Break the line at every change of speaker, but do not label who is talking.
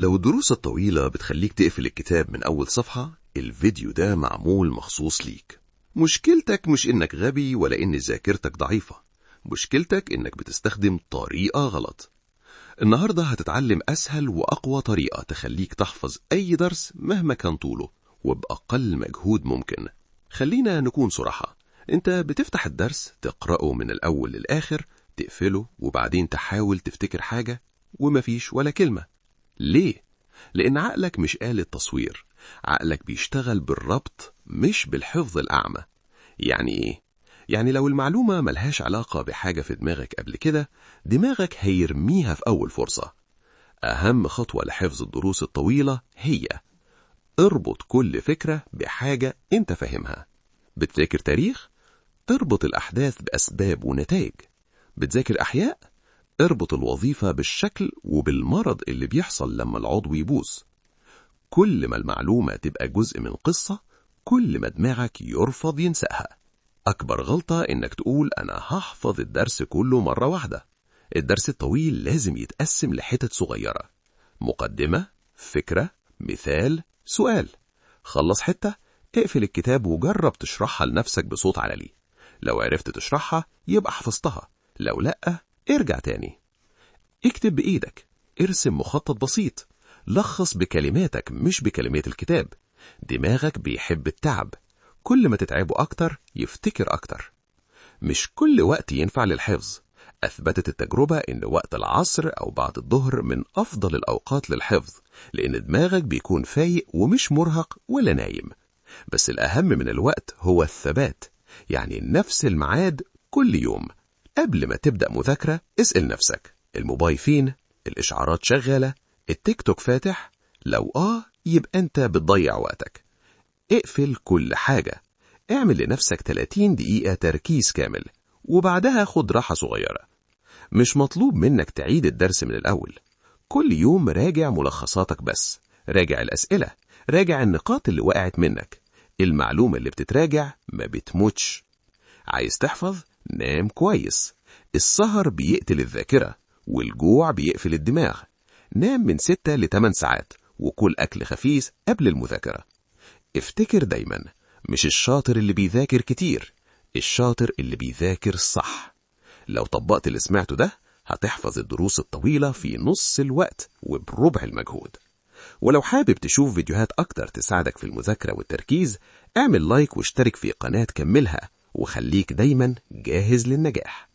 لو الدروس الطويلة بتخليك تقفل الكتاب من أول صفحة، الفيديو ده معمول مخصوص ليك. مشكلتك مش إنك غبي ولا إن ذاكرتك ضعيفة، مشكلتك إنك بتستخدم طريقة غلط. النهاردة هتتعلم أسهل وأقوى طريقة تخليك تحفظ أي درس مهما كان طوله وبأقل مجهود ممكن. خلينا نكون صراحة، أنت بتفتح الدرس تقرأه من الأول للآخر، تقفله وبعدين تحاول تفتكر حاجة ومفيش ولا كلمة. ليه؟ لأن عقلك مش آلة تصوير، عقلك بيشتغل بالربط مش بالحفظ الأعمى. يعني إيه؟ يعني لو المعلومة ملهاش علاقة بحاجة في دماغك قبل كده، دماغك هيرميها في أول فرصة. أهم خطوة لحفظ الدروس الطويلة هي اربط كل فكرة بحاجة أنت فاهمها. بتذاكر تاريخ؟ اربط الأحداث بأسباب ونتائج. بتذاكر أحياء؟ اربط الوظيفة بالشكل وبالمرض اللي بيحصل لما العضو يبوظ. كل ما المعلومة تبقى جزء من قصة، كل ما دماغك يرفض ينساها. أكبر غلطة إنك تقول أنا هحفظ الدرس كله مرة واحدة. الدرس الطويل لازم يتقسم لحتت صغيرة: مقدمة، فكرة، مثال، سؤال. خلص حتة، اقفل الكتاب وجرب تشرحها لنفسك بصوت عالي. لو عرفت تشرحها يبقى حفظتها، لو لأ ارجع تاني. اكتب بإيدك، ارسم مخطط بسيط، لخص بكلماتك مش بكلمات الكتاب. دماغك بيحب التعب، كل ما تتعبه أكتر يفتكر أكتر. مش كل وقت ينفع للحفظ. أثبتت التجربة إن وقت العصر أو بعد الظهر من أفضل الأوقات للحفظ، لأن دماغك بيكون فايق ومش مرهق ولا نايم. بس الأهم من الوقت هو الثبات، يعني نفس الميعاد كل يوم. قبل ما تبدأ مذاكرة اسأل نفسك: الموبايل فين؟ الإشعارات شغالة؟ التيك توك فاتح؟ لو آه يبقى أنت بتضيع وقتك. اقفل كل حاجة، اعمل لنفسك 30 دقيقة تركيز كامل، وبعدها خد راحة صغيرة. مش مطلوب منك تعيد الدرس من الأول. كل يوم راجع ملخصاتك بس، راجع الأسئلة، راجع النقاط اللي وقعت منك. المعلومة اللي بتتراجع ما بتموتش. عايز تحفظ؟ نام كويس. السهر بيقتل الذاكرة، والجوع بيقفل الدماغ. نام من 6 ل 8 ساعات، وكل أكل خفيف قبل المذاكرة. افتكر دايما، مش الشاطر اللي بيذاكر كتير، الشاطر اللي بيذاكر صح. لو طبقت اللي سمعته ده هتحفظ الدروس الطويلة في نص الوقت وبربع المجهود. ولو حابب تشوف فيديوهات أكتر تساعدك في المذاكرة والتركيز، اعمل لايك واشترك في قناة كملها، وخليك دايما جاهز للنجاح.